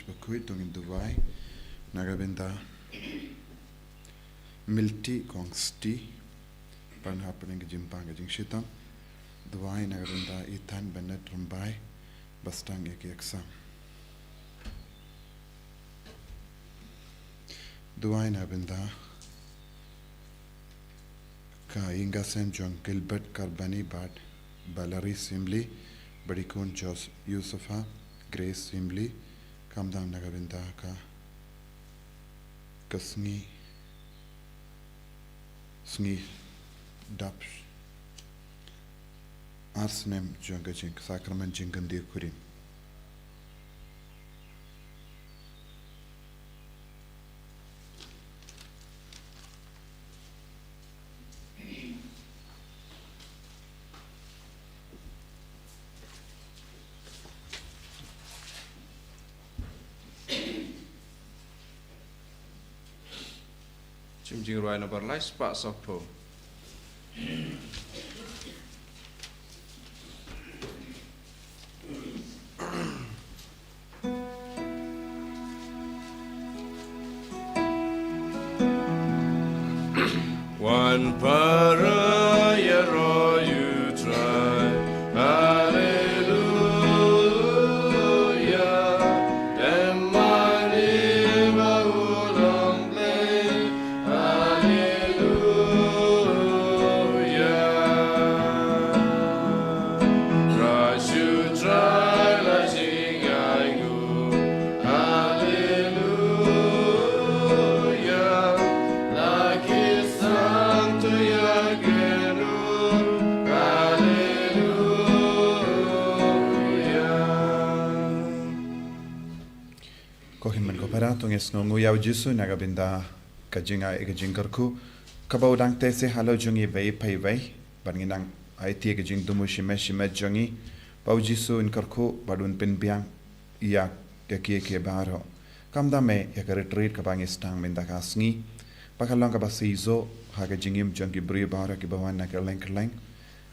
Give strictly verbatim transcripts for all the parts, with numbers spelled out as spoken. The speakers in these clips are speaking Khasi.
Bakhuid, to ngin duwai na ka bynta Milty Kongsti, ban hapdeng ka jingpang ka jingshitom. Duwai na ka bynta Ethan Bennett Rymbai, ba sdang ïa ki exam. Duwai na ka bynta ka ïing ka sem jong Gilbert Karbani bad Valerie Simli, bad i khun Jos Yusufa, Grace Simli, khamtam na ka bynta ka, ka sngi, sngi dap ar snem jong ka jing, sakramen jingkyndit kurim. Shim jingrwai number lai spah sawphew. Wan para ïaroh U Trai. Haleluya. Em mane ba u long Blei. Haleluya. Trai shu trai la jingainguh. Haleluya. La ki sangtu ïa ki nur. Haleluya. Ko hynmen ko para, to ngin sngewnguh ïa U Jisu na ka bynta ka jingai ka jingkyrkhu kaba u dang teh seh halor jong ngi iwei pa iwei, bad ngin nang aiti ka jingthmu shimet shimet jong ngi ba U Jisu un kyrkhu bad un pynbiang ïa, ïa kiei kiei baroh. Khamtam eh ïa ka retreat kaba ngi sdang mynta ka sngi, ba kan long kaba shisha ha ka jingim jong ki briew baroh kiba wan na kylleng kylleng.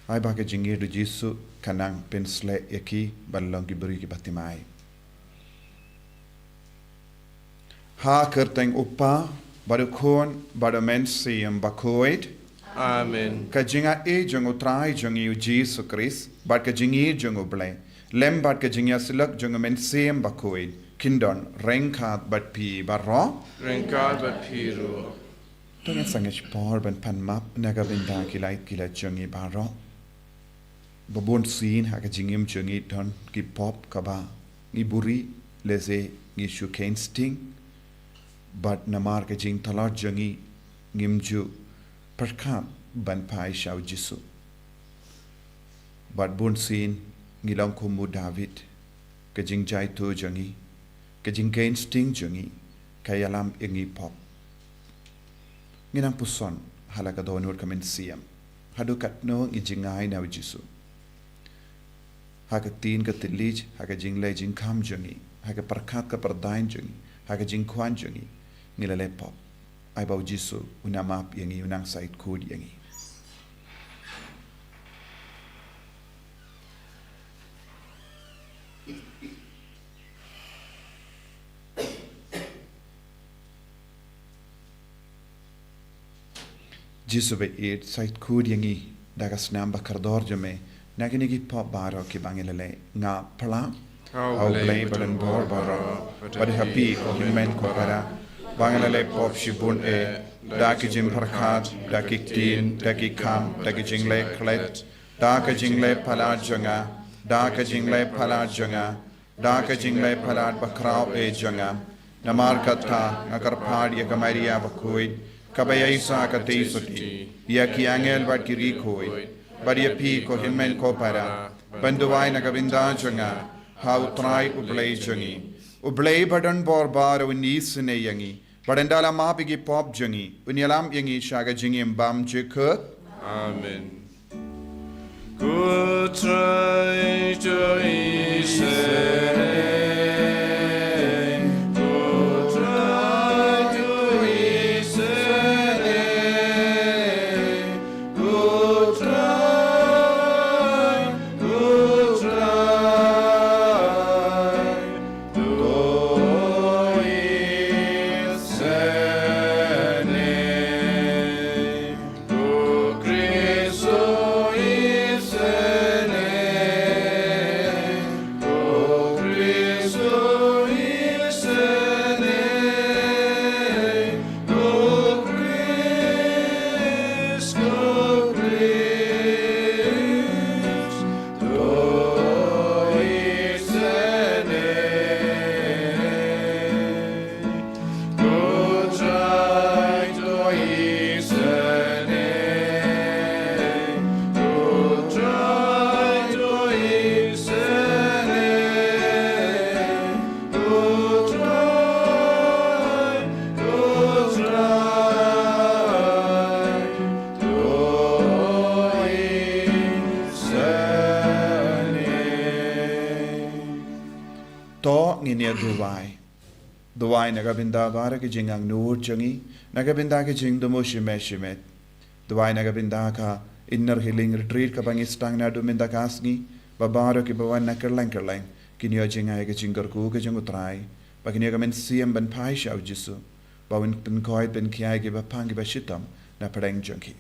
Ai ba ka jingïeit U Jisu kan nang pynsleh ïa ki ban long ki briew kiba thymmai. Ha ka kyrteng U Kpa, bad U Khun, bad U Mynsiem Bakhuid. Amen. Ka jingai jong U Trai jong ngi U Jisu Khrist, bad ka jingïeit jong U Blei, lem bad ka jingïasyllok jong U Mynsiem Bakhuid, kin don ryngkat bad phi baroh. Ryngkat bad phi ruh. To ngin sa ngeit por ban pan map na ka bynta ki lait ki lait jong ngi baroh. Ba bun sien ha ka jingim jong ngi don ki pop kaba ngi buhrieh lehse ngi shu kheiñ sting. Bad namar ka jingtlot jong ngi ngim ju pyrkhat ban phai sha U Jisu. Bad bun sien ngi long kum u David, ka jingjaituh jong ngi, ka jingkheiñ sting jong ngi, ka ïalam ïa ngi pop. Ngin nang puson ha la ka dohnud ka mynsiem, haduh katno ngi jingai na U Jisu. Ha ka ktien ka thylliej, ha ka jingleh jingkham jong ngi, ha ka pyrkhat ka pyrthei jong ngi, ha ka jingkhwan jong ngi, ngi la leh pop. Ai ba U Jisu un nang map ïa ngi, un nang shait khuid ïa ngi. Jisu ba ïeit, shait khuid ïa ngi da ka snam ba kordor jong me na kine ki pop baroh kiba ngi la leh. Nga phla ha U Blei badonbor baroh, bad ha phi ko hynmen ko para, ba ngi la leh pop shibun eh, da ki jingpyrkhat, da ki ktien, da ki kam, da ki jingleh klet, da ka jingleh palat jong nga, da ka jingleh palat jong nga, da ka jingleh palat bakhraw eh jong nga. Namar kata nga kyrpad ïa ka Maria bakhuid, kaba ïaishah katei sotti, ïa ki angel bad ki riewkhuid, bad ïa phi ko hynmen ko para, ban duwai na ka bynta jong nga ha U Trai U Blei jong ngi. U Blei badonbor baroh un isynei ïa ngi, bad un da la map ïa ki pop jong ngi, un ïalam ïa ngi sha ka jingim bymjukut. Amen. Ko Trai to isynei, ko Trai to isynei, ko Trai, ko Trai to Ngin ïa duwai. Duwai na ka bynta baroh ki jingangnud jong ngi, na ka bynta ki jingthmu shimet shimet. Duwai na ka bynta ka inner healing retreat kaba ngi sdang naduh mynta ka sngi, ba baroh kiba wan na kylleng kylleng kin ïoh jngai ka jingkyrkhu ka jong U Trai, ba kin ïoh ka mynsiem ban phai sha U Jisu, ba un pynkhuid pynkhiah ïa kiba pang kiba shitom na pdeng jong ki.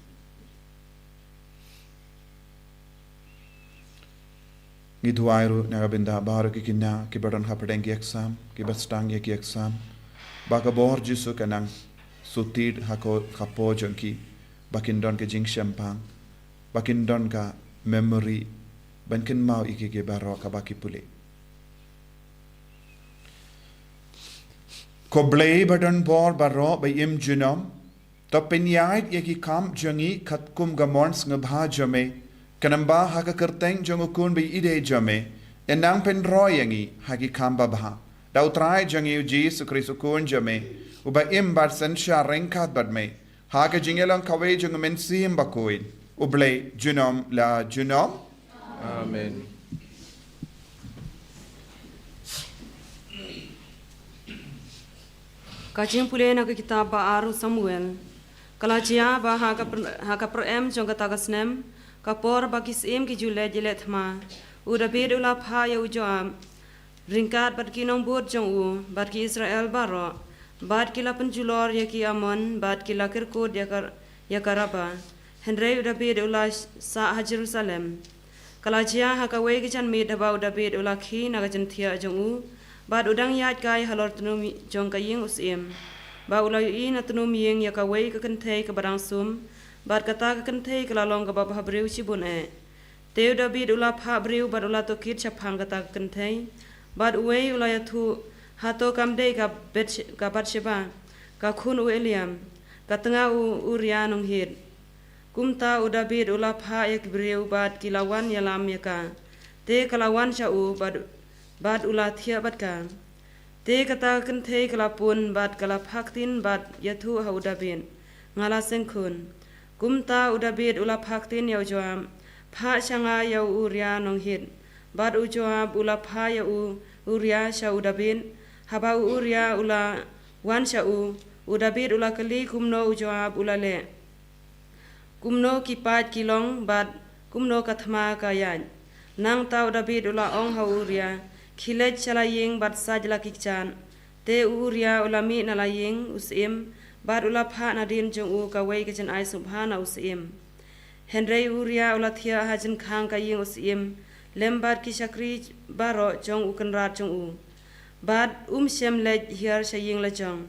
Ngi duwai ruh na ka bynta baroh ki khynnah kiba don hapdeng ki exam, kiba sdang ïa ki exam, ba ka bor Jisu kan nang sutid ha ka, ka por jong ki, ba kin don ka jingshemphang, ba kin don ka memory ban kynmaw ïa ki, ki baroh kaba ki pule. Ko Blei ba don bor baroh ba im junom, to pynïaid ïa ki kam jong ngi katkum ka mon sngewbha jong me, khnang ba ha ka kyrteng jong U Khun ba ïeit jong me, yn nang pynroi ïa ngi ha ki kam babha da U Trai jong ngi U Jisu Khrist U Khun jong me, uba im bad synshar ryngkat bad me ha ka jingïalong kawei jong U Mynsiem Bakhuid, U Blei junom la junom. Amen. Ka jingpule na ka kitab ba ar u Samuel. Ka la jia ba ha ka pr-, ha ka pyrem jong kata ka snem, ka por ba ki syiem ki ju leit ïaleh thma, u Dabid u la phah ïa u Joab ryngkat bad ki nongbud jong u, bad ki Israel baroh, bad ki la pynjulor ïa ki Ammon, bad ki la kyrkut ïa ka, ïa ka Raba. Hynrei u Dabid u la sah ha Jerusalem. Ka la jia ha kawei ka janmiet haba u Dabid u la khie na ka jingthiah jong u, bad u dang ïaid kai halor tnum jong ka ïing u syiem. Ba u la ïohi na tnum ïing ïa kawei ka kynthei kaba dang sum, bad kata ka kynthei ka la long kaba bhabriew shibun eh. Te u Dabid u la phah briew bad u la tohkit shaphang kata ka kynthei. Bad uwei u la ïathuh, hato kam dei ka Beth-, ka Bathsheba, ka khun u Eliam, ka tnga u Uria nonghit. Kumta u Dabid u la phah ïa ki briew bad ki la wan ïalam ïa ka. Te ka la wan sha u bad, bad u la thiah bad ka. Te kata ka kynthei ka la pun bad ka la phah ktien bad ïathuh ha u Dabid, nga la seng khun. Kumta u Dabid u la phah ktien ïa u Joab, phah sha nga ïa u Uria nonghit. Bad u Joab u la phah ïa u Uria sha u Dabid. Haba u Uria u la wan sha u, u Dabid u la kylli kumno u Joab u la leh, kumno ki paid ki long bad kumno ka thma ka ïaid. Nangta u Dabid u la ong ha u Uria, khie leit sha la ïing bad sait la ki kjat. Te u Uria u la mih na la ïing u syiem bad u la phah nadien jong u kawei ka jingai sngewbha na u syiem. Hynrei u Uria u la thiah ha jingkhang ka ïing u syiem lem bad ki shakri baroh jong u kynrad jong u. Bad um shym leit hiar sha ïing la jong.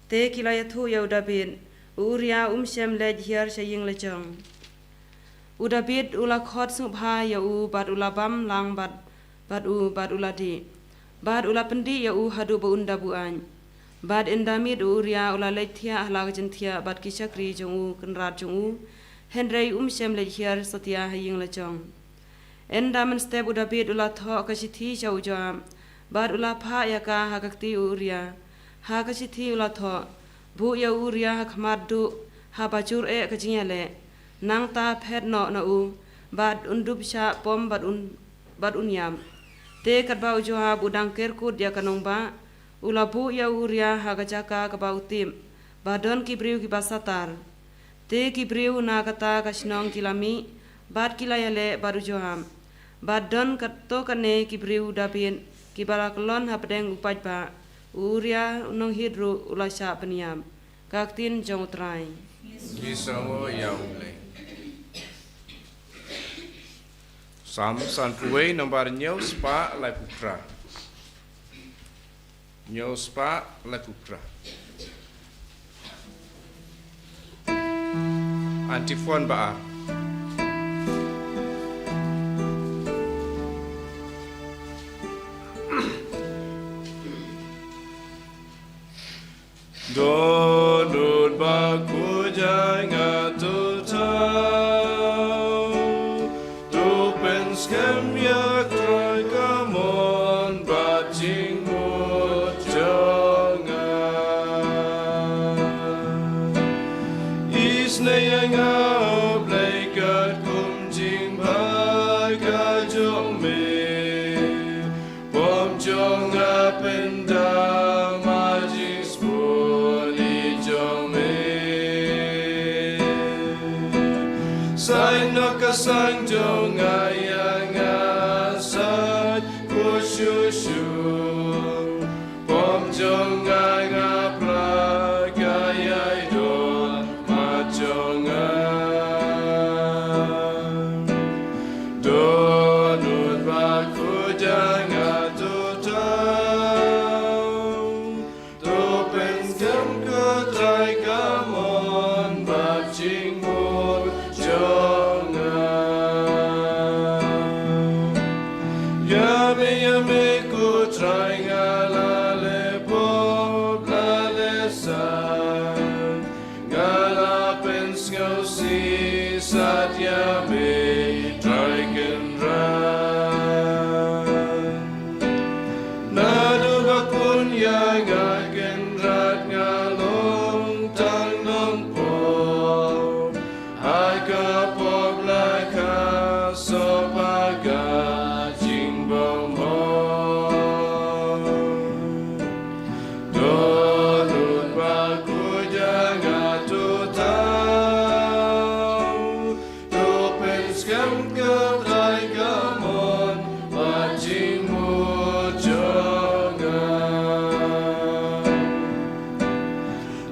Te ki la ïathuh ïa u Dabid, u Uria um shym leit hiar sha ïing la jong. U Dabid u la khot sngewbha ïa u bad u la bam lang bad, bad u bad u la dih. Bad u la pyndih ïa u haduh ba un da buain. Bad ynda miet u Uria u la leit thiah ha la ka jingthiah bad ki shakri jong u kynrad jong u. Hynrei um shym leit hiar satia ha ïing la jong. Ynda mynstep u Dabid u la thoh ka shithi sha u Joab, bad u la phah ïa ka ha ka kti u Uria. Ha ka shithi u la thoh, buh ïa u Uria ha khmat duh, haba jur eh ka jingïaleh. Nangta phet noh na u, bad un dup shah pom bad un, bad un ïap. Te katba u Joab u dang kyrkut ïa ka nongbah, u la buh ïa u Uria ha ka jaka kaba u tip ba don ki briew kiba satar. Te ki briew na kata ka shnong ki la mih, bad ki la ïaleh bad u Joab. Bad don katto katne ki briew Dabid kiba la kyllon hapdeng u paidbah, u Uria u nonghit ruh u la shah pynïap. Ka ktien jong u Trai. Ki sangoo ïa u Blei. Salm sanphew wei, nombar hynñiew spah laiphew phra. Hynñiew spah laiphew phra. Antiphon ba ar. Dohnud ba khuid ïa nga to thaw, to pynskhem ïa ka Trai ka mon bad jingmut jong nga. Isynei ïa nga, O Blei, katkum jingbha ka jong me. Bym jong nga pyn Sait noh ka sang jong nga ïa nga, sait khuid shuh shuh. Pop jong nga nga phla ka ïai don mat jong nga. Dohnud ba khuid ïa nga to thaw. To pynskhem ko Trai ka mon bad jingmut jong nga. Ïa me, ïa me ko Trai nga la leh pop, la leh sait. Nga la pynsngewsih, sait ïa me Trai Kynrad. Naduh ba pun ïa nga Kynrad nga long tang nongpop. Ha ka pop la ka sop ha ka jingbymhok. Dohnud ba khuid ïa nga to thaw. To pynskhem ko Trai ka mon bad jingmut jong nga.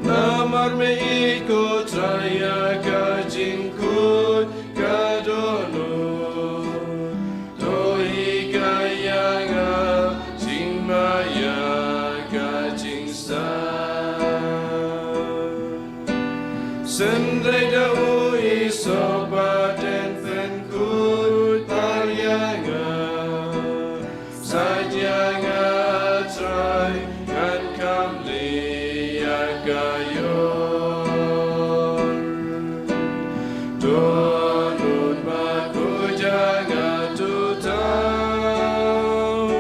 Namar me ïeit ko Trai ïa ka jingkhuid ka dohnud. To hikai ïa nga jingma ïa ka jingsaiñ. Synrei da u Isop ba dang pynkhuid par ïa nga. Sait ïa nga Trai, ngan kham leh ïa ka ïor. Dohnud ba khuid ïa nga to thaw.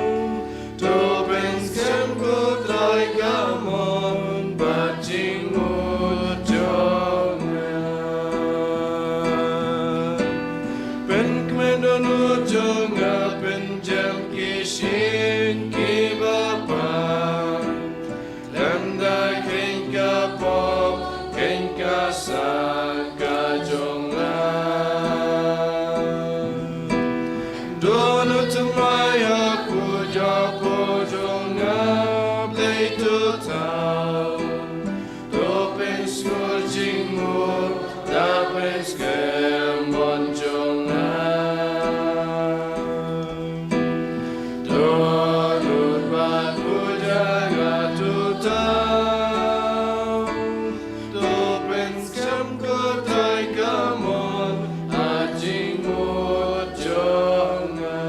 To pynskhem ko Trai ka mon bad jingmut jong nga. Pynkmen dohnud jong nga, pynjem ki shin kiba pan. Lem da kheiñ ka pop, kheiñ ka sait ka jong nga. Dohnud thymmai ha pud jong pud jong nga, Blei to thaw. To pynsngur jingmut, da pynskhem mon jong nga. Dohnud ba khuid ïa nga to thaw. To pynskhem ko Trai ka mon ha jingmut jong nga.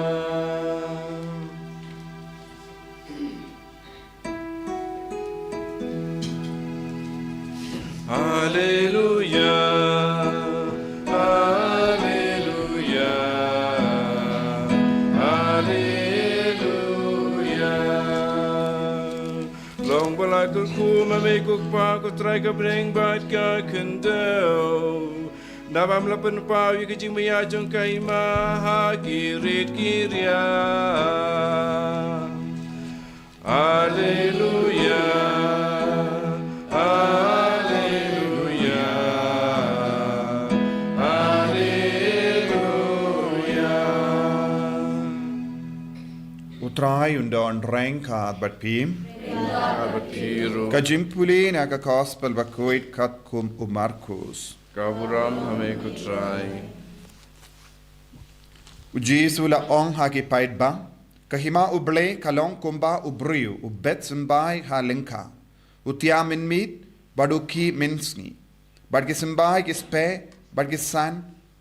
Haleluya, haleluya, haleluya. Long ba la kyrkhu ma me ko Kpa, ko Trai ka bneng bad ka khyndew. Naba me la pynpaw ïa ka jingmaïa jong ka hima ha ki rit ki riat. Haleluya, haleluya, haleluya. U Trai un don ryngkat bad phi. Ryngkat bad phi ruh. Ka jingpule na ka Gospel bakhuid katkum u Markus. Ka burom ha me ko Trai. U Jisu u la ong ha ki paidbah, ka hima U Blei ka long kumba u briew u bet symbai ha lyngkha. U thiah mynmiet bad u khih mynsngi. Bad ki symbai ki speh bad ki san,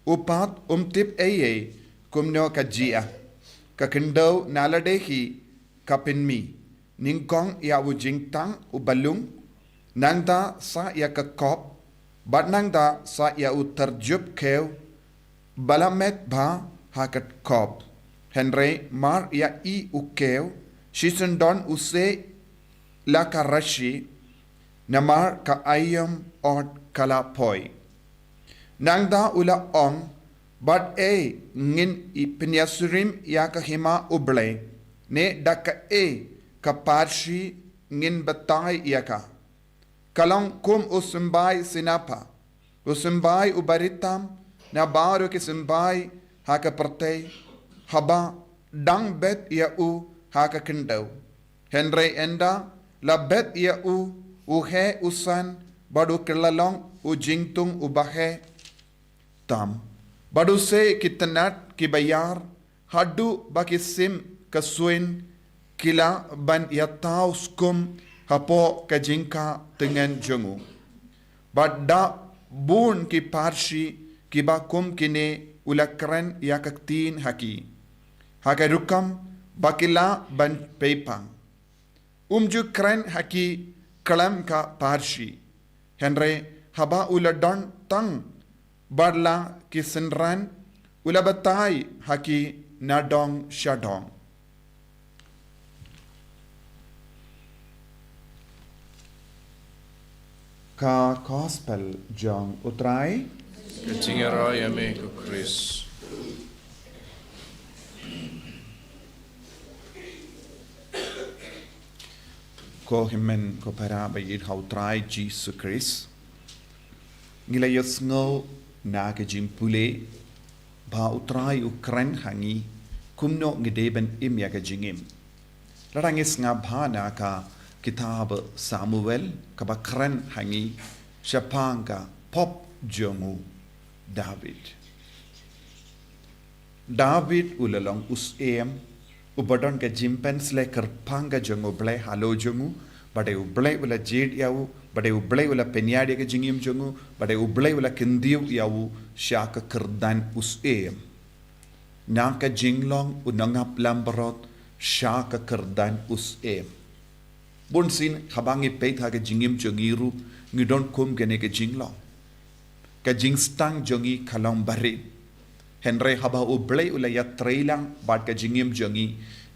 u pat um tip ei ei kumno ka jia. Ka khyndew na lade hi ka pynmih, nyngkong ïa u jingtang uba lung, nangta sa ïa ka kop, bad nangta sa ïa u tyrjup khew ba la met bha ha ka kop. Hynrei mar ïa i u khew, shisien don u seh la ka rashi, namar ka aïom ot ka la poi. Nangta u la ong, bad ei ngin i pynïasyriem ïa ka hima U Blei, ne da kaei ka parshi ngin batai ïa ka. Ka long kum u symbai sinapha, u symbai u baritam, na baroh ki symbai ha ka pyrthei, haba dang bet ïa u ha ka khyndew. Hynrei ynda la bet ïa u, u heh u san, bad u kylla long u jingthung uba heh tam. Bad u seh ki tnat kiba ïar, haduh ba ki sim ka suiñ ki lah ban ïathaw skum hapoh ka jingkha tngen jong u. Bad da bun ki pharshi kiba kum kine u la kren ïa ka ktien ha ki, ha ka rukom ba ki lah ban pei pang. Um ju kren ha ki khlem ka pharshi. Hynrei haba u la don tang bad la ki synran, u la batai ha ki na dong sha dong. Ka Gospel jong U Trai. Ka jingïarap ïa me ko Khrist. Ko hynmen ko para ba ïeit ha U Trai Jisu Khrist. Ngi la ïohsngew na ka jingpule ba U Trai u kren ha ngi kumno ngi dei ban im ïa ka jingim. Lada ngi sngap bha na ka kitab Samuel, kaba kren ha ngi shaphang ka pop jong u David. David u la long u syiem uba don ka jingpynshlei kyrpang ka jong U Blei halor jong u, ba dei U Blei u la jied ïa u, ba dei U Blei u la pynïaid ïa ka jingim jong u, ba dei U Blei u la kyntiew ïa u sha ka kyrdan u syiem. Na ka jinglong u nongap langbrot sha ka kyrdan u syiem. Bunsien haba ngi peit ha ka jingim jong ngi ruh, ngi don kum kane ka jinglong. Ka jingstad jong ngi ka long barit. Hynrei haba U Blei u la ïatreilang bad ka jingim jong ngi,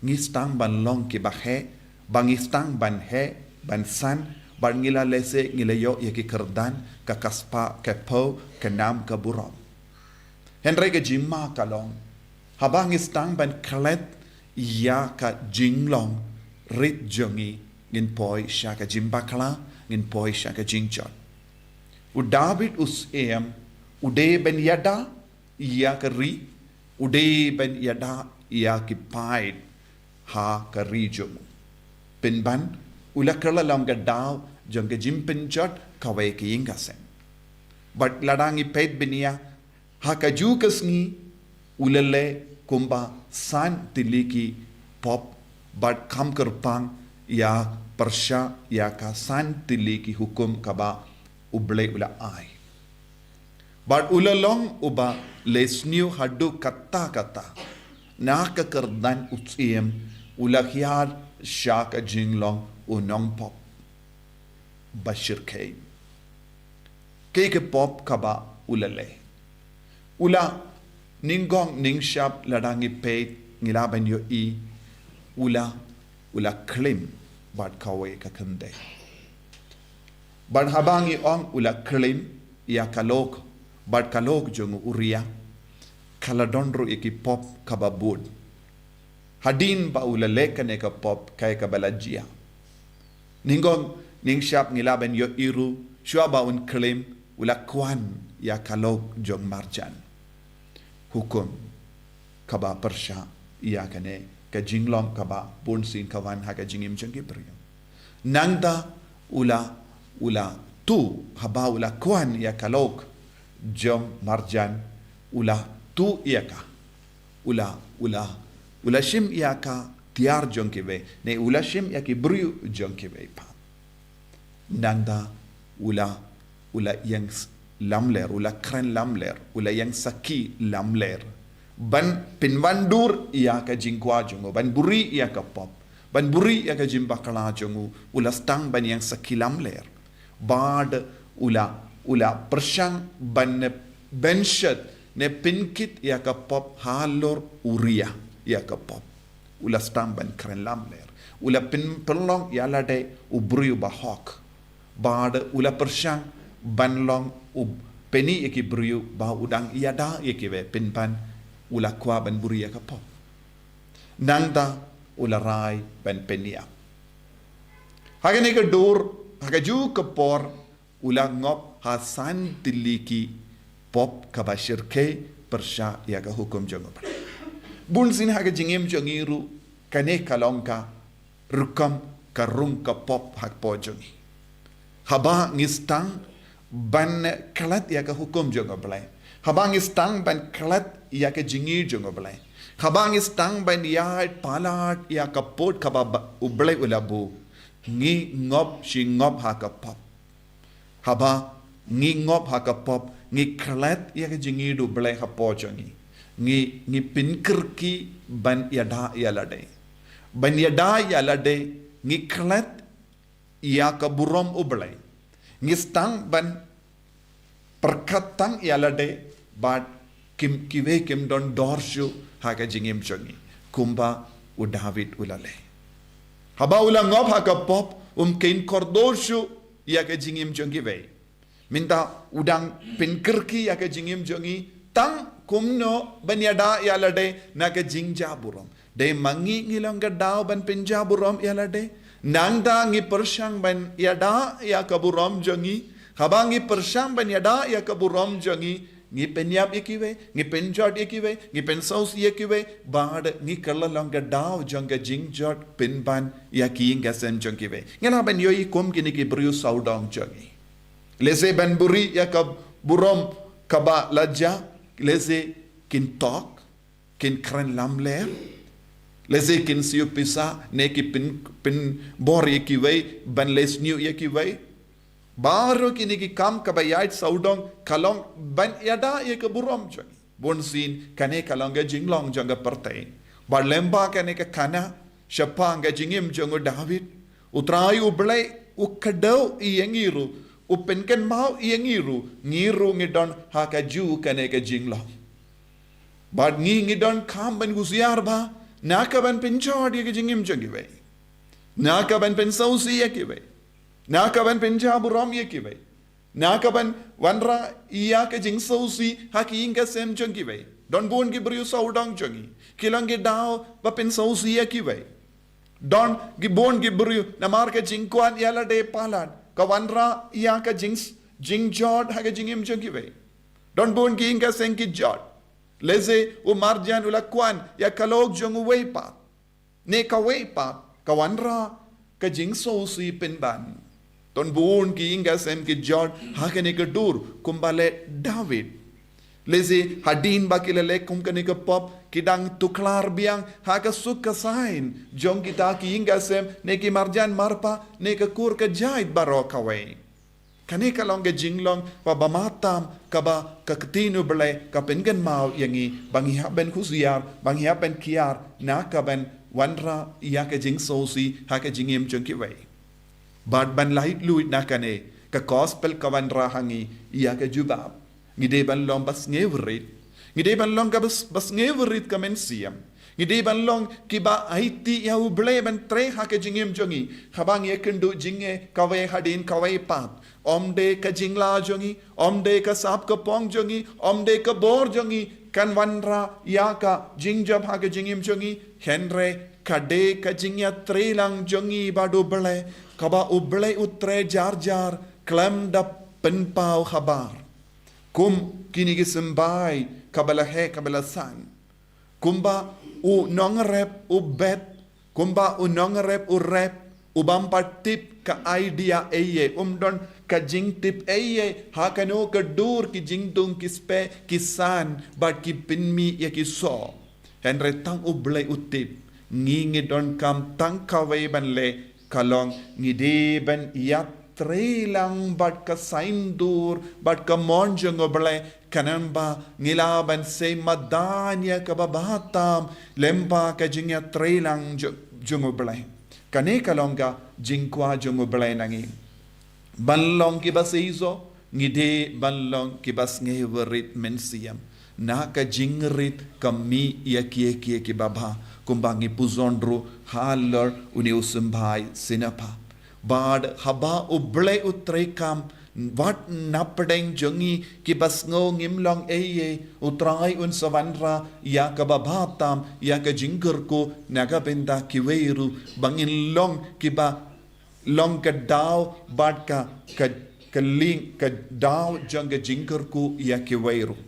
ngi sdang ban long kiba heh, ba ngi sdang ban heh, ban san, bad ngi la lehse ngi la ïoh ïa ki kyrdan, ka ka spah, ka phew, ka nam, ka burom. Hynrei ka jingma ka long, haba ngi sdang ban klet ïa ka jinglong rit jong ngi, ngin poi sha ka jingbakla, ngin poi sha ka jingjot. U David u syiem u dei ban ïada ïa ka ri, u dei ban ïada ïa ki paid ha ka ri jong u. Pynban u la kylla long ka daw jong ka jingpynjot kawei ka ïing ka sem. Bad lada ngi peit bniah, ha kajuh ka sngi u la leh kumba san tylli ki pop, bad kham kyrpang ïa pyrshah ïa ka san tylli ki hukum kaba U Blei u la ai. Bad u la long uba leh sniew haduh katta katta. Na ka kyrdan u syiem u la hiar sha ka jinglong u nongpop ba shyrkhei. Kaei ka pop kaba u la leh? U la, nyngkong nyngshap lada ngi peit ngi lah ban ïohi, u la, u la klim bad kawei ka kynthei. Bad haba ngi ong u la klim ïa ka lok bad ka lok jong u Uriah, ka la don ruh ïa ki pop kaba bud. Hadien ba u la leh kane ka pop kaei kaba la jia? Nyngkong nyngshap ngi lah ban ïohi ruh, shuwa ba un klim u la kwah ïa ka lok jong marjan. Hukum kaba pyrshah ïa kane ka jinglong kaba bunsien ka wan ha ka jingim jong ki briew. Nangta u la, u la tuh, haba u la kwah ïa ka lok jong marjan, u la tuh ïa ka. U la, u la, u la shim ïa ka tiar jong kiwei, ne u la shim ïa ki briew jong kiwei pat. Nangta u la, u la ïeng s-, lamler, u la kren lamler, u la ïeng sakhi lamler. Ban pynwandur ïa ka jingkwah jong u, ban buhrieh ïa ka pop, ban buhrieh ïa ka jingbakla jong u, u la sdang ban ïeng sakhi lamler. Bad u la, u la pyrshang ban, ban shet ne pynkit ïa ka pop halor u Uriah ïa ka pop. U la sdang ban kren lamler. U la pyn-, pynlong ïa lade u briew ba hok. Bad u la pyrshang ban long u pyni ïa ki briew ba u dang ïada ïa kiwei, pynban u la kwah ban buhrieh ïa ka pop. Nangta u la rai ban pynïap. Ha kane ka dur, ha kajuh ka por, u la ngop ha san tylli ki pop kaba shyrkhei pyrshah ïa ka hukum jong U Blei. Bun sien ha ka jingim jong ngi ruh, kane ka long ka rukom ka rung ka pop hapoh jong ngi. Haba ngi sdang ban klet ïa ka hukum jong U Blei, haba ngi sdang ban klet ïa ka jingïeit jong U Blei, haba ngi sdang ban ïaid palat ïa ka pud kaba ba-, U Blei u la buh, ngi ngop shi ngop ha ka pop. Haba ngi ngop ha ka pop, ngi klet ïa ka jingïeit U Blei hapoh jong ngi. Ngi, ngi pynkyrkieh ban ïada ïa lade. Ban ïada ïa lade, ngi klet ïa ka burom U Blei. Ngi sdang ban pyrkhat tang ïa lade, bad kim, kiwei kim don dor shuh ha ka jingim jong ngi kumba u David u la leh. Haba u la ngop ha ka pop, um kheiñ kordor shuh ïa ka jingim jong kiwei. Mynta u dang pynkyrkieh ïa ka jingim jong ngi tang kumno ban ïada ïa lade na ka jingjia burom. Dei ma ngi ngi long ka daw ban pynjia burom ïa lade? Nangta ngi pyrshang ban ïada ïa ka burom jong ngi. Haba ngi pyrshang ban ïada ïa ka burom jong ngi, ngi pynïap ïa kiwei, ngi pynjot ïa kiwei, ngi pynsngewsih ïa kiwei, bad ngi kylla long ka daw jong ka jingjot pynban ïa ki ïing ki sem jong kiwei. Ngi lah ban ïohi kum kine ki briew sawdong jong ngi. Lehse ban buhrieh ïa ka burom kaba la jia, lehse kin tok, kin kren lamler, lehse kin siew pisa, ne ki pyn, pynbor ïa kiwei ban leh sniew ïa kiwei. Baroh kine ki kam kaba ïaid sawdong ka long ban ïada ïa ka burom jong ngi. Bun sien kane ka long ka jinglong jong ka pyrthei. Bad lyngba kane ka khana shaphang ka jingim jong u David, U Trai U Blei u kdew ïa ngi ruh, u pynkynmaw ïa ngi ruh, ngi ruh ngi don ha kajuh kane ka jinglong. Bad ngi ngi donkam ban husiar bha na ka ban pynjot ïa ka jingim jong kiwei, na ka ban pynsngewsih ïa kiwei, na ka ban pynjia burom ïa kiwei, na ka ban wanrah ïa ka jingsngewsih ha ki ïing ki sem jong kiwei. Don bun ki briew sawdong jong ngi, ki long ki daw ba pynsngewsih ïa kiwei. Don ki bun ki briew namar ka jingkwah ïa lade palat ka wanrah ïa ka jing, jingjot ha ka jingim jong kiwei. Don bun ki ïing ki sem ki jot. Lehse u marjan u la kwah ïa ka lok jong uwei pat, ne kawei pat, ka wanrah ka jingsngewsih pynban. Don bun ki ïing ki sem ki jot ha kane ka dur kumba leh David. Lehse hadien ba ki la leh kum kane ka pop, ki dang tuklar biang ha ka suk ka saiñ jong kita ki ïing ki sem, ne ki marjan marpa, ne ka kur ka jait baroh kawei. Kane ka long ka jinglong ba, ba matam kaba ka ktien U Blei ka pynkynmaw ïa ngi ba ngi hap ban husiar, ba ngi hap ban kiar na ka ban wanrah ïa ka jingsngewsih ha ka jingim jong kiwei. Bad ban laitluid na kane, ka gospel ka wanrah ha ngi ïa ka jubab. Ngi dei ban long ba sngewrit. Ngi dei ban long ka bas, ba sngewrit ka mynsiem. Ngi dei ban long kiba aiti ïa U Blei ban trei ha ka jingim jong ngi. Haba ngi ïakynduh jingeh kawei hadien kawei pat, ym dei ka jingla jong ngi, ym dei ka sap ka pong jong ngi, ym dei ka bor jong ngi kan wanrah ïa ka jingjop ha ka jingim jong ngi. Hynrei ka dei ka jingïatreilang jong ngi bad U Blei, kaba U Blei u trei jar jar khlem da pynpaw habar. Kum kine ki symbai kaba la heh kaba la san. Kumba u nongrep u bet, kumba u nongrep u rep, u bym pat tip ka idea ei ei, um don ka jingtip ei ei ha kano ka dur ki jingdung ki speh ki san bad ki pynmih ïa ki soh. Hynrei tang U Blei u tip. Ngi ngi donkam tang kawei ban leh, ka long ngi dei ban ïatreilang bad ka saiñdur bad ka mon jong U Blei, khnang ba ngi lah ban sei madan ïa kaba bha tam lyngba ka jingïatreilang jo-, jong U Blei. Kane ka long ka jingkwah jong U Blei na ngi. Ban long kiba seisoh, ngi dei ban long kiba sngewrit mynsiem na ka jingrit ka mih ïa kiei kiei kiba bha, kumba ngi pynshong ruh halor une u symbai Sinapa. Bad haba U Blei u treikam, wat napdeng jong ngi kiba sngew ngim long ei ei, U Trai un sa wanrah ïa kaba bha tam ïa ka jingkyrkhu na ka bynta kiwei ruh, ba ngin long kiba long ka daw bad ka, ka, ka lieng ka daw jong ka jingkyrkhu ïa kiwei ruh,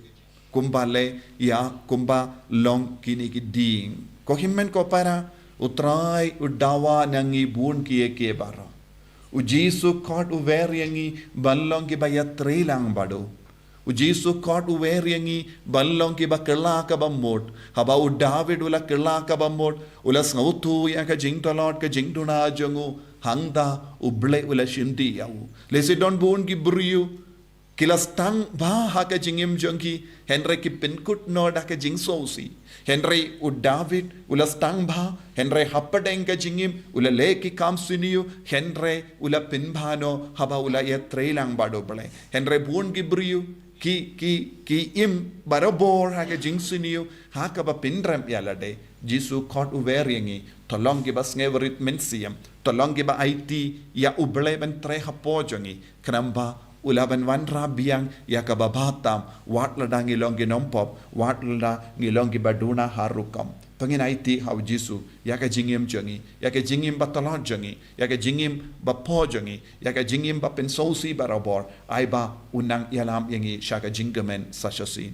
kumba leh ïa kumba long kine ki dieng. Ko hynmen ko para, U Trai u dawa na ngi bun kiei kiei baroh. U Jisu khot u wer ïa ngi ban long kiba ïatrei lang bad u. U Jisu khot u wer ïa ngi ban long kiba kylla kaba mut. Haba u David u la kylla kaba mut, u la sngewthuh ïa ka jingtlot ka jingduna jong u, hangta U Blei u la shim dih ïa u. Lehse don bun ki briew ki la sdang bha ha ka jingim jong ki, hynrei ki pynkut noh da ka jingsngewsih. Hynrei u David u la sdang bha, hynrei hapdeng ka jingim u la leh ki kam sniew, hynrei u la pynbha noh haba u la ïatrei lang bad U Blei. Hynrei bun ki briew ki, ki, ki im barabor ha ka jingsniew, ha kaba pynrem ïa lade. Jisu khot u wer ïa ngi, to long kiba sngewrit mynsiem, to long kiba aiti ïa U Blei ban trei hapoh jong ngi. Khnang ba u lah ban wanrah biang ïa kaba bha tam, wat lada ngi long ki nongpop, wat lada ngi long kiba duna ha rukom. To ngin aiti ha U Jisu ïa ka jingim jong ngi, ïa ka jingim ba tlot jong ngi, ïa ka jingim ba poh jong ngi, ïa ka jingim ba pynsngewsih barabor, ai ba u nang ïalam ïa ngi sha ka jingkmen sa shisien.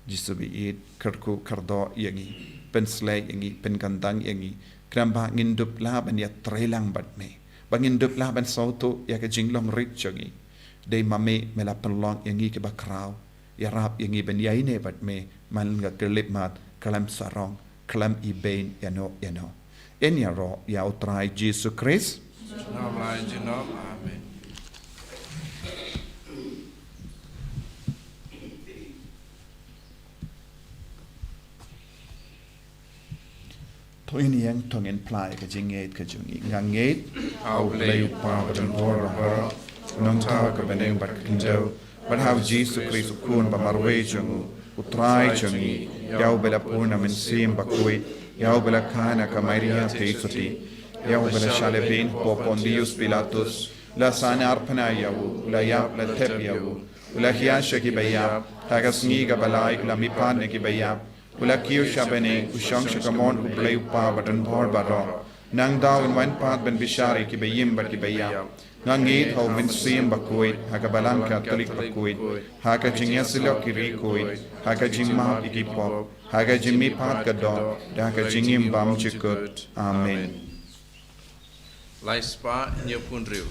Jisu ba ïeit, kyrkhu kyrdoh ïa ngi, pynshlei ïa ngi, pynkyntang ïa ngi, khnang ba ngin dup lah ban ïatrei lang bad me, ba ngin dup lah ban sngewthuh ïa ka jinglong rit jong ngi. Dei ma me, me la pynlong ïa ngi kiba khraw, ïarap ïa ngi ban ïaineh bad me man ka khyllipmat, khlem sarong, khlem ibeiñ ïano ïano. Yn ïaroh ïa U Trai Jisu Khrist. Junom la junom. Amen. To ngin ïeng, to ngin phla ïa ka jingngeit ka jong ngi. Nga ngeit ha U Blei U Kpa badonbor baroh, u Nongthaw ka bneng bad ka khyndew, bad ha U Jisu Khrist u Khun ba marwei jong u, U Trai jong ngi, ïa uba la pun na Mynsiem Bakhuid, ïa uba la kha na ka Maria Theisotti, ïa uba la shah lehbeiñ hapoh Pontius Pilatus, la sahnarphna ïa u, la ïap, la thep ïa u, u la khia sha kiba ïap, ha ka sngi kaba lai u la mihpat na kiba ïap, u la kiew sha bneng, u shong sha ka mon U Blei U Kpa badonbor baroh. Nangta un wan pat ban bishar ïa kiba im bad kiba ïap. Nga ngeit ha U Mynsiem Bakhuid, ha ka Balang Katholik bakhuid, ha ka jingïasyllok ki riewkhuid, ha ka jingmap ïa ki pop, ha ka jingmihpat ka doh, da ka jingim bymjukut. Amen. Lai spah hynñiewphew hynriew.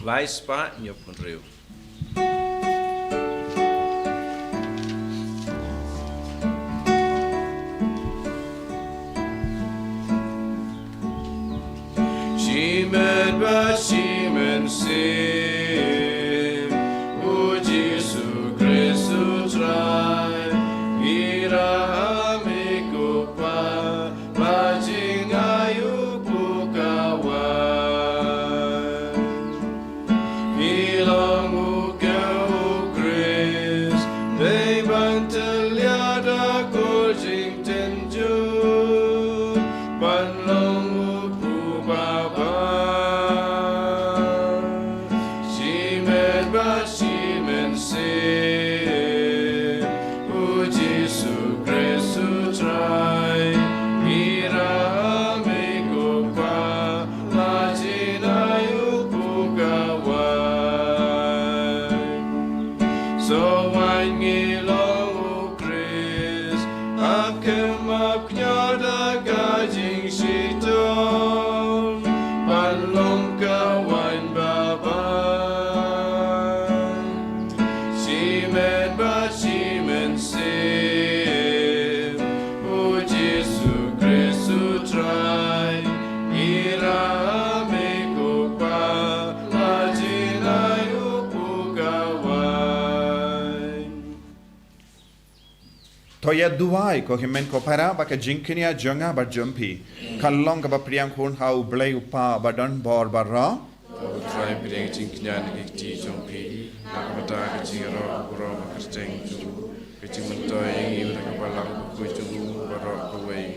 Lai spah hynñiewphew hynriew. Shimet bad shi mynsiem, U Jisu Khrist U Trai, ngi ïarap ïa me ko Kpa, ba jngai u pyrkhat. Ngi long u kiew U Khrist, dei ban tyllia da ka jingtynjuh, ban long u pyrkhat. Shimet bad shi mynsiem, U Jisu Khrist U Trai, ngi ïarap ïa me ko Kpa, ba jngai u pyrkhat. Sa wan ngi long U Khrist, ap kem ap kñia da ka jingshitom, ban long ka waiñ babha. Shimet bad shi mynsiem, U Jisu Khrist U Trai, ngi ïarap ïa me ko Kpa, ba jngai u pyrkhat. To ïa duwai, ko hynmen ko para, ba ka jingkñia jong nga bad jong phi kan long kaba pdiang hun ha U Blei U Kpa badonbor baroh. To U Trai pdiang jingkñia na ki kti jong phi, na ka bynta ka jingïaroh baroh ba kyrteng jong u, ka jingmyntoi ïa ngi na ka Balang Bakhuid jong u baroh kawei.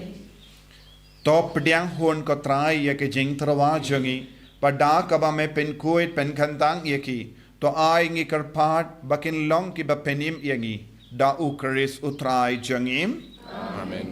To pdiang hun, ko Trai, ïa ka jingtyrwa jong ngi, bad da kaba me pynkhuid pynkyntang ïa ki, to ai ngi kyrpad ba kin long kiba pynim ïa ngi, da U Khrist U Trai jong ngi. Amen.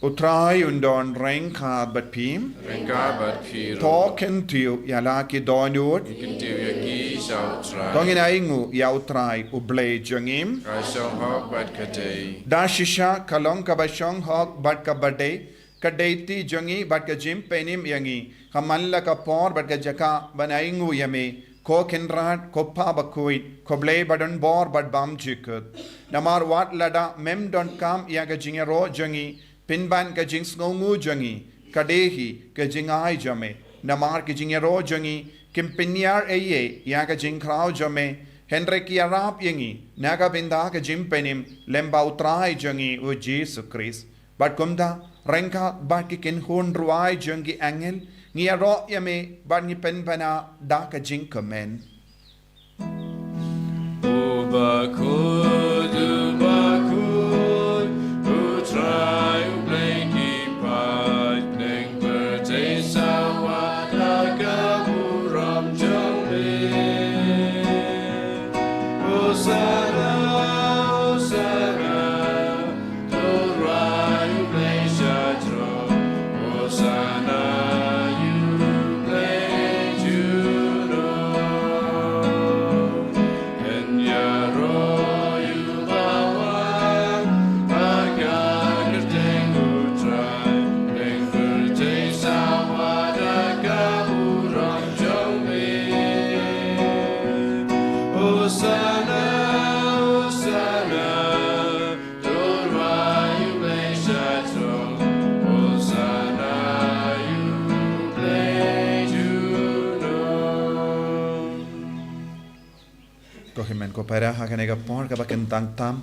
U Trai un don ryngkat bad phi. Ryngkat bad phi ruh. To kyntiew ïa la ki dohnud. Kyntiew ïa ki sha u Trai. To ngin ainguh ïa u Trai u Blei jong ngi. Ka shong hok bad ka dei. Da shisha ka long kaba shong hok bad kaba dei, ka dei ti jong ngi bad ka jingpynim ïa ngi, ka man la ka por bad ka jaka ban ainguh ïa me, ko Kynrad, ko Pa bakhuid, ko Blei badonbor bad bymjukut. Namar wat lada mem donkam ïa ka jingïaroh jong ngi, pynban ka jingsngewnguh jong ngi ka dei hi ka jingai jong me. Namar ki jingïaroh jong ngi kim pynïar ei ei ïa ka jingkhraw jong me, hynrei ki ïarap ïa ngi na ka bynta ka jingpynim lem bad u Trai jong ngi u Jisu Khrist. Bad kumta, ryngkat bad ki kynhun rwai jong ki angel, ngi ïaroh ïa me bad ngi pynbna da ka jingkmen. U bakhuid, u bakhuid, u Trai u Blei ki paid, neng pyrthei sawa da ka burom jong me. Hosanna, Hosanna, to u Trai u Blei sha throne. Hosanna ïa u Blei junom. Hynrei ïa u bawan ha ka kyrteng u Trai, neng pyrthei sawa da ka burom jong me. Hosanna, Hosanna, to u Trai u Blei sha throne. Hosanna ïa u Blei junom. Ko hynmen ko para, ha kane ka por kaba kyntang tam,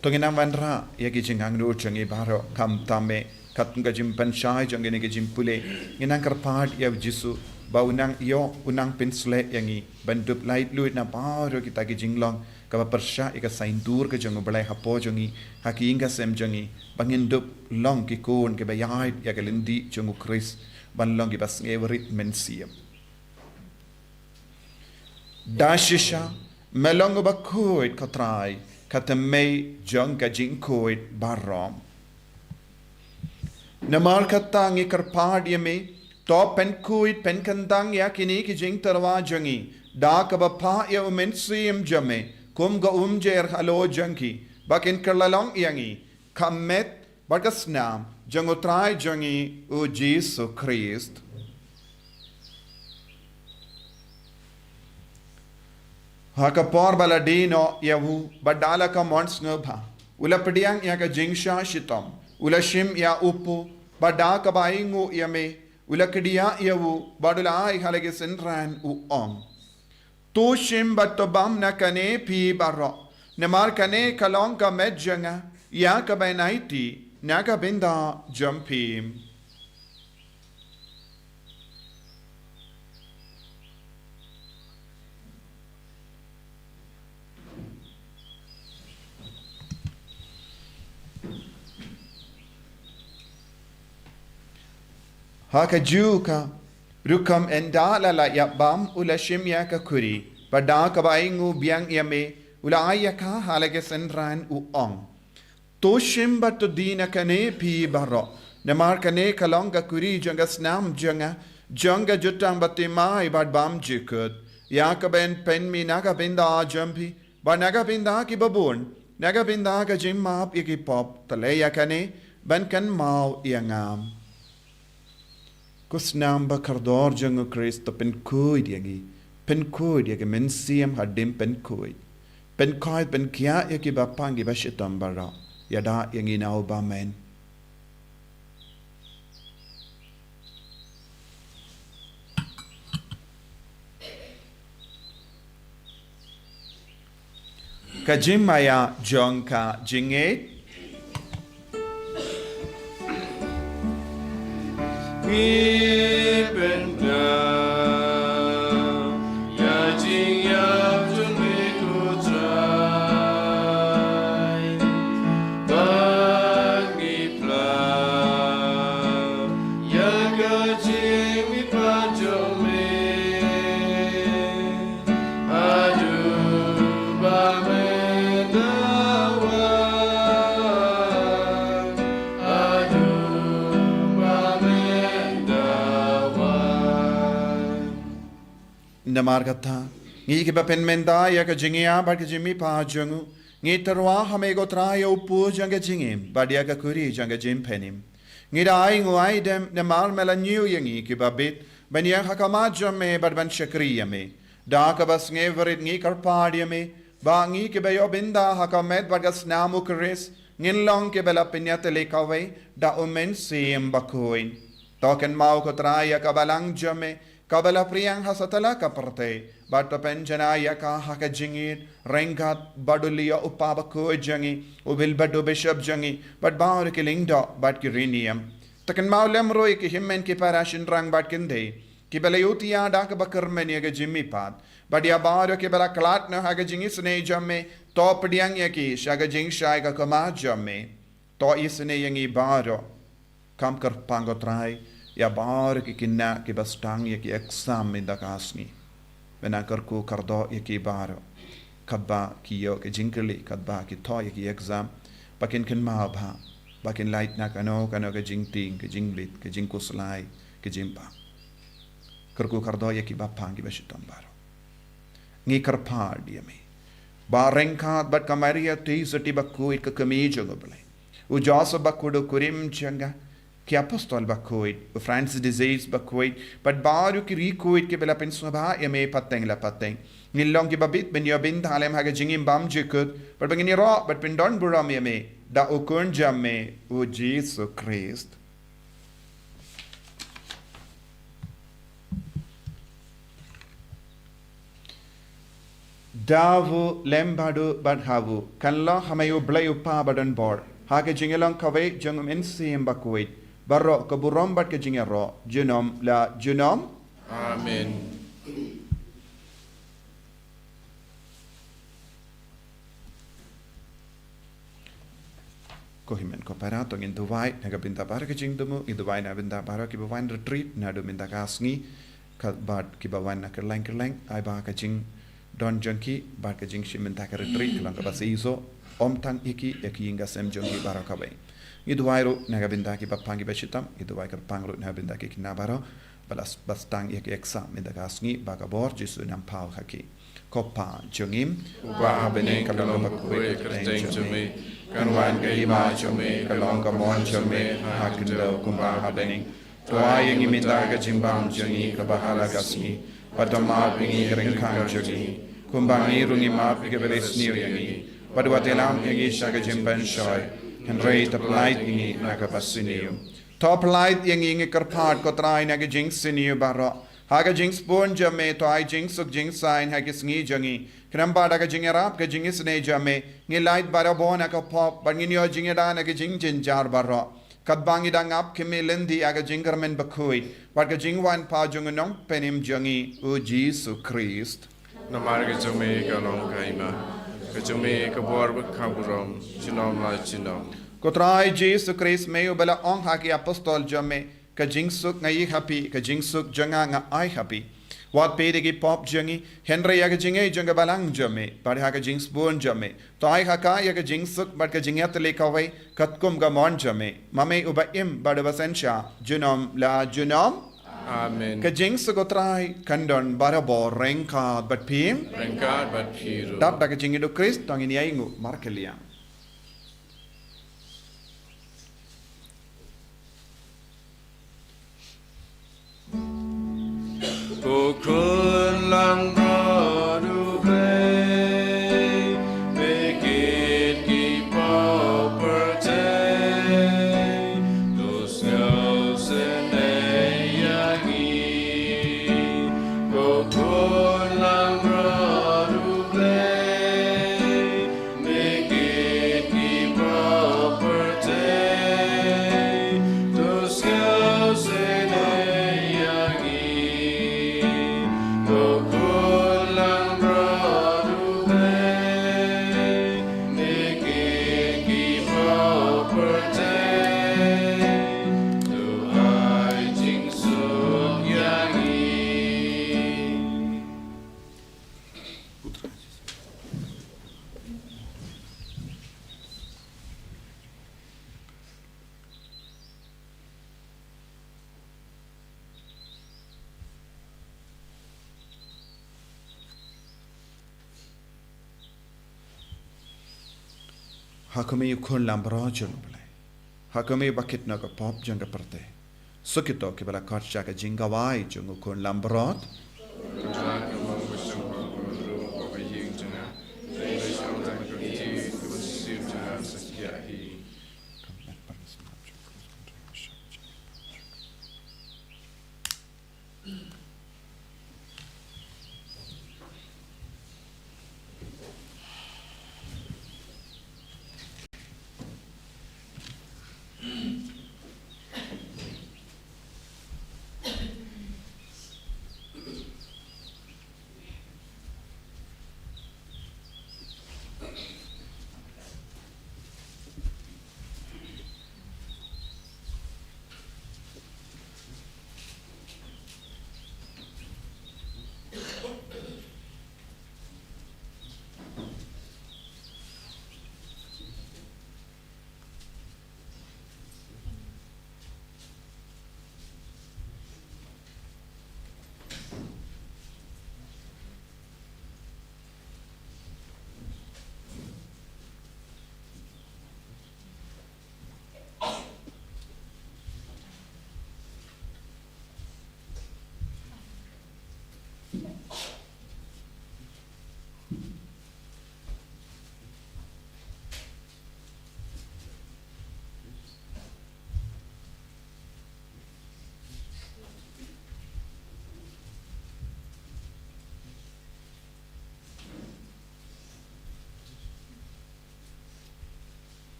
to ngin nang wanrah ïa ki jingangnud jong ngi baroh, khamtam eh katkum ka jingpynshai jong kine ki jingpule, ngin nang kyrpad ïa u Jisu ba u nang ïoh, u nang pynshlei ïa ngi ban dup laitluid na baroh kita ki jinglong kaba pyrshah ïa ka saiñdur ka jong u Blei hapoh jong ngi, ha ki ïing ka sem jong ngi, ba ngin dup long ki khun kiba ïaid ïa ka lynti jong u Khrist, ban long kiba sngewrit mynsiem. Da shisha me long u bakhuid, ko Trai, ka thymmei jong ka jingkhuid baroh. Namar kata ngi kyrpad ïa me, to pynkhuid pynkyntang ïa kine ki jingtyrwa jong ngi da kaba phah ïa u Mynsiem jong me kum ka umjer halor jong ki, ba kin kylla long ïa ngi ka met bad ka snam jong u Trai jong ngi u Jisu Khrist. Ha ka por ba la die noh ïa u bad da la ka mon sngewbha, u la pdiang ïa ka jingshah shitom, u la shim ïa u paw, bad da kaba ainguh ïa me, u la kdiah ïa u bad u la ai ha la ki synran, u ong: To shim bad to bam na kane phi baroh, namar kane ka long ka met jong nga ïa kaba yn aiti na ka bynta jong phi. Ha kajuh ka rukom, ynda la la ïap bam, u la shim ïa ka khuri, bad da kaba ainguh biang ïa me, u la ai ïa ka ha la ki synran, u ong: To shim bad to die na kane phi baroh, namar kane ka long ka khuri jong ka snam jong nga, jong ka jutang bathymmai bad bymjukut, ïa kaba yn pynmih na ka bynta jong phi bad na ka bynta kiba bun, na ka bynta ka jingmap ïa ki pop. To leh ïa kane ban kynmaw ïa nga. Ko snam ba kordor jong u Khrist, to pynkhuid ïa ngi, pynkhuid ïa ki mynsiem hadien pynkhuid, pynkhuid pynkhiah ïa kiba pang kiba shitom baroh. Ïada ïa ngi na u bymman. Ka jingmaïa jong ka jingngeit. Ngi pyndonkam ïa ka jingïap jong me ko Trai, bad ngi pyndonkam ïa ka jingmihpat jong me. Haduh ba men da wan, haduh Namar kata, ngi kiba pynmynta ïa ka jingïap bad ka jingmihpat jong u, ngi tyrwa ha me ko Trai ïa u pud jong ka jingim bad ïa ka kuri jong ka jingpynim. Ngi da ai nguai dem namar me la ñiew ïa ngi kiba bit ban ïeng ha khmat jong me bad ban shakri ïa me. Da kaba sngewrit ngi kyrpad ïa me ba ngi kiba ïoh bynta ha ka met bad ka snam u Khrist ngin long kiba la pynïatylli kawei da u Mynsiem Bakhuid. To kynmaw ko Trai ïa ka balang jong me kaba la pdiang ha satlak ka pyrthei bad to pynjanai ïa ka ha ka jingïeit ryngkat bad u Leo u Pa Bakhuid jong ngi, u Wilbert u Bishop jong ngi bad baroh ki lyngdoh bad ki riewniam. To kynmaw lem ruh ïa ki hynmen ki para shynrang bad kynthei kiba la ïohi ïa da kaba kyrmen ïa ka jingmihpat bad ïa baroh kiba la khlad noh ha ka jingisynei jong me, to pdiang ïa ki sha ka jingshai ka khmat jong me. To isynei ïa ngi baroh. Kham kyrpang ko Trai ïa baroh ki khynnah kiba sdang ïa ki exam mynta ka sngi. Me nang kyrkhu kyrdoh ïa ki baroh katba ki ïoh ka jingkylli, katba ki thoh ïa ki exam, ba kin kynmaw ba ba kin lait na kano kano ka jingtieng, ka jingbit, ka jingkhuslai, ka jingbam. Kyrkhu kyrdoh ïa ki bapang kiba shitom baroh. Ngi kyrpad ïa me ba ryngkat bad ka Maria Theisotti Bakhuid ka kmie jong U Blei, u Joseph Bakhuid u kurim jong ka, ki apostol bakhuid, u Francis de Sales Bakhuid bad baroh ki riewkhuid kiba la pynsngewbha ïa me pateng la pateng, ngin long kiba bit ban ïoh bynta lem ha ka jingim bymjukut bad ba ngin ïaroh bad pyndonburom ïa me da u Khun jong me u Jisu Khrist. Da u lem bad u bad ha u, kan long ha me U Blei U Kpa badonbor, ha ka jingïalong kawei jong U Mynsiem Bakhuid, baroh ka burom bad ka jingïaroh junom la junom. Amen. Ko hynmen ko para, to ngin duwai na ka bynta baroh ka jingthmu, ngin duwai na ka bynta baroh kiba wan retreat naduh mynta ka sngi, ka bad kiba wan na kylleng kylleng, ai ba ka jingdon jong ki bad ka jingshim bynta ka retreat ka long kaba shisha, ym tang ïa ki, ïa ki ïing ka sem jong ki baroh kawei. Ngi duwai ruh na ka bynta ki bapang kiba shitom, ngi duwai kyrpang ruh na ka bynta ki khynnah baroh ba la s-, ba sdang ïa ki exam mynta ka sngi, ba ka bor Jisu nang poi ha ki. Ko Pa jong ngi uba ha bneng, ka long bakhuid ïa ka kyrteng jong me. Kan wan ka hima jong me, ka long ka mon jong me ha khyndew kumba ha bneng. To ai ïa ngi mynta ka jingbam jong ngi kaba ha la ka sngi. Bad to map ïa ngi ki ryngkang jong ngi, kumba ngi ruh ngi map ïa kiba ri sniew ïa ngi. Bad wat ïalam ïa ngi sha ka jingpynshoi, hynrei to pyllait ïa ngi na kaba sniew. To pyllait ïa ngi, ngi kyrpad ko Trai, na ka jingsniew baroh. Ha ka jingsbun jong me to ai jingsuk jingsaiñ ha ki sngi jong ngi. Khnang ba da ka jingïarap ka jingisynei jong me, ngin lait barabor na ka pop bad ngin ïoh jingïada na ka jingjynjar baroh. Katba ngi dang ap khmih lynti ïa ka jingkyrmen bakhuid bad ka jingwan pat jong U Nongpynim jong ngi U Jisu Khrist. Namar ka jong me ka long ka hima, ka jong me ka bor bad ka burom junom la junom. Ko Trai Jisu Khrist, me uba la ong ha ki apostol jong me, ka jingsuk nga ïoh ha phi, ka jingsuk jong nga nga ai ha phi. Wat peit ïa ki pop jong ngi, hynrei ïa ka jingngeit jong ka balang jong me bad ha ka jingsbun jong me to ai ha ka ïa ka jingsuk bad ka jingïatylli kawei katkum ka mon jong me, ma me uba im bad uba synshar junom la junom. Amen. Ka jingsuk U Trai kan don barabor ryngkat bad phi. Ryngkat bad phi ruh. Dap da ka jingïeit U Khrist to ngin ïainguh markylliang. Ko Khun langbrot U Blei, me kit ki pop pyrthei, to sngewsynei ïa ngi. Ko Khun langbrot U Blei, Ha khmih ïa u Khun Langbrot jong U Blei. Ha khmih ba kit na ka pop jong ka pyrthei. Sa kito kiba la khot sha ka jingkawei jong u Khun Langbrot.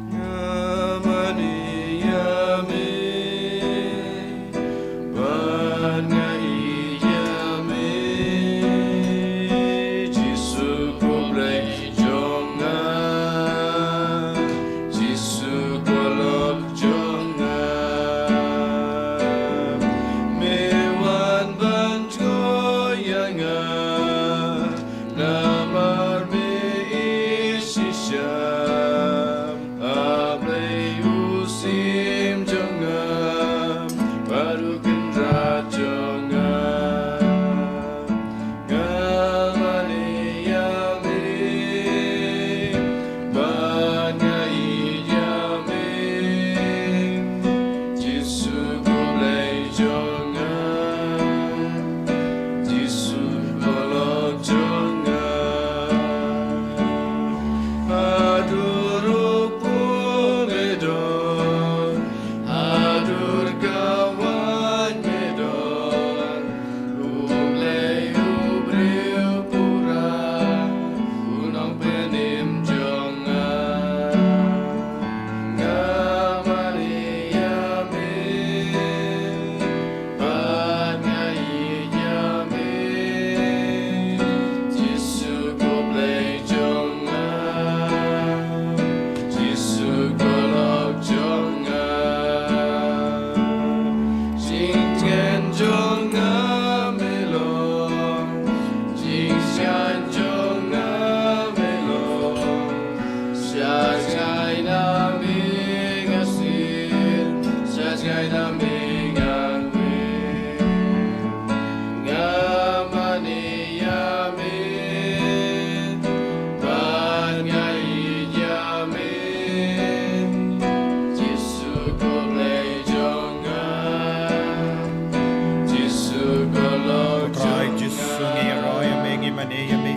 Nga mane ïa me, bad nga ïeit ïa me, Jisu ko Blei jong nga, Jisu ko lok jong nga. Me wan ban jngoh ïa nga, namar me ïeit shisha. A Blei u Syiem jong nga, bad u Kynrad jong nga. Nga mane ïa me, bad nga ïeit ïa me, Jisu ko Blei jong nga, Jisu ko lok jong nga. Haduh rukom me don, haduh ka wan me don, U Blei u briew pura, u nongpynim jong nga. Nga mane ïa me, bad nga ïeit ïa me, Jisu ko Blei jong nga, Jisu ko lok jong nga. Jingtngen jong nga me long, jingshai jong nga me long. Sha jngai na me nga sir, sha jngai na me ngan wer. Nga mane ïa me, bad nga ïeit ïa me, Jisu ko Blei jong nga, Jisu ko lok jong nga. Trai Jisu, ngi ïaroh ïa me, ngi mane ïa me.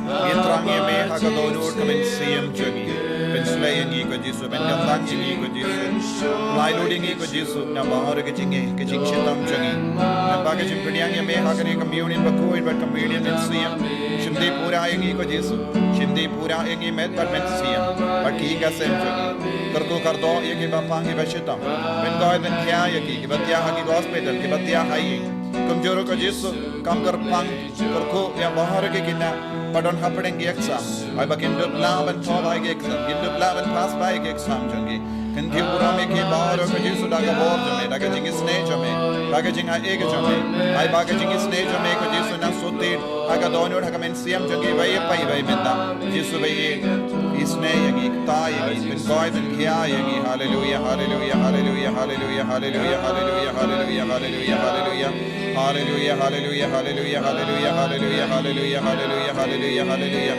Ngi thrang ïa me ha ka dohnud ka mynsiem jong ngi. Pynshlei ïa ngi ko Jisu, pynkyntang ïa ngi ko Jisu. Pynlait lut ïa ngi ko Jisu, namar ka jingeh, ka jingshitom jong ngi. Namar ka jingpdiang ïa me ha kane ka communion bakhuid bad communion mynsiem. Shu Shim dei pura ïa ngi ko Jisu, shim dei pura ïa ngi met bad mynsiem, bad ki ïing ki sem jong ngi. Kyrkhu kyrdoh ïa kiba pang kiba shitom. Pynkoit pynkhia ïa ki, kiba thiah ha ki hospital, kiba thiah ha ïing. Kumjuh ruh ko Jisu, kam kyrpang, kyrkhu ïa baroh ki khynnah ba don hapdeng ki exam. Ai ba kin dup lah ban thoh ïa ki exam, kin dup lah ban pass ïa ki exam jong ki. Kynthih burom ïa ki baroh ko Jisu da ka bor jong me, da ka jingisynei jong me, da ka jingai ka jong me. Ai ba ka jingisynei jong me ko Jisu na suti ha ka dohnud ha ka mynsiem jong ki ba ïa phi ba ïa mynta. Jisu ba ïa isynei ïa ngi, kta ïa ngi, pynkoit pynkhia ïa ngi. Haleluia, haleluia, haleluia, haleluia, haleluia, haleluia, haleluia, haleluia. Haleluia, haleluia, haleluia, haleluia, haleluia, haleluia, haleluia, haleluia, haleluia.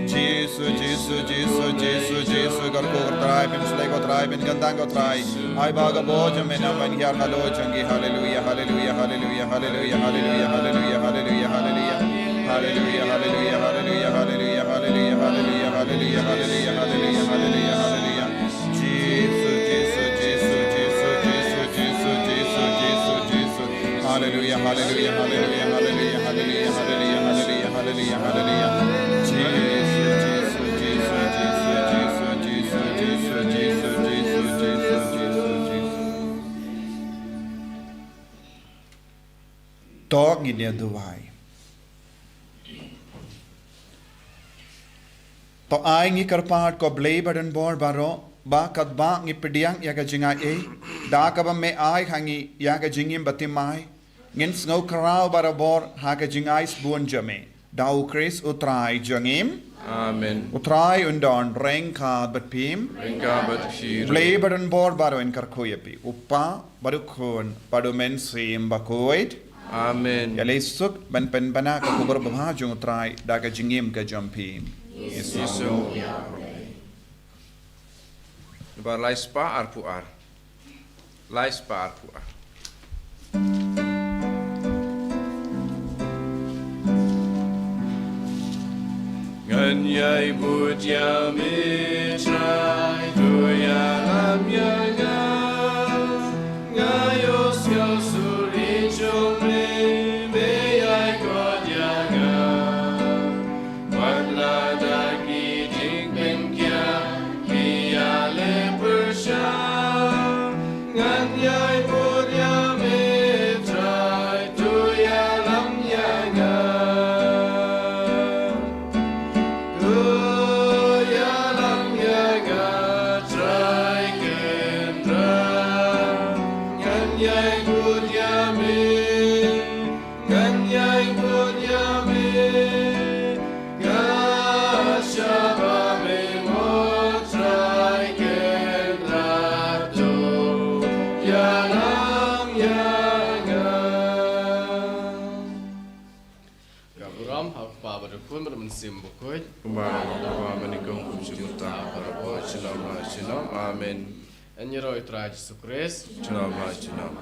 Jisu, Jisu, Jisu, Jisu, Jisu, kyrkhu ko Trai, pynshlei ko Trai, pynkyntang ko Trai. Ai ba ka bor jong me nang ban hiar halor jong ki. Haleluia, haleluia, haleluia, haleluia, haleluia, haleluia, haleluia, haleluia. Haleluia, haleluia, haleluia, haleluia, haleluia, haleluia, haleluia, haleluia, haleluia, haleluia, haleluia. Jisu, Jisu, Jisu, Jisu, Jisu, Jisu, Jisu, Jisu. Haleluia, haleluia, haleluia, haleluia, haleluia, haleluia, haleluia, haleluia, haleluia. Jisu, Jisu, Jisu, Jisu, Jisu, Jisu, Jisu, Jisu, Jisu, Jisu. To ngin ïa duwai. To ai ngi kyrpad ko Blei ba don bor baroh, ba katba ngi pdiang ïa ka jingai, da kaba me ai ha ngi ïa ka jingim bathymmai, ngin sngew khraw barabor ha ka jingai sbun jong me. Da U Khrist U Trai jong ngi. Amen. U Trai un don ryngkat bad phi. Ryngkat bad phi. Blei ba don bor baroh un kyrkhu ïa phi. U Kpa, bad U Khun, bad U Mynsiem Bakhuid. Amen. Ïaleh suk ban pynbna ka khubor babha jong U Trai da ka jingim ka jong phi. Ïa sngewbha. Ïa sngewbha. Ba lai spah arphew ar. Lai spah arphew ar. Ngan ïai bud ïa me Trai, to ïalam ïa nga. Nga ïohsngew suri jong me, me ïai kod ïa nga. Wat la da ki jingpynkhiah ki ïaleh pyrshah, ngan ïai bud ïa me Trai, to ïalam ïa nga. To ïalam ïa nga Trai Kynrad, ngan ïai bud ïa me. Ngan ïai bud ïa me, ka shaba me mo Trai Kynrad, to ïalam ïa nga. Ka burom ha U Kpa bad U Khun bad U Mynsiem Bakhuid. Kumba ha kaba nyngkong, kumjuh mynta, barabor, junom la junom. Amen. Yn ïaroh ïa U Trai Jisu Khrist. Junom la junom.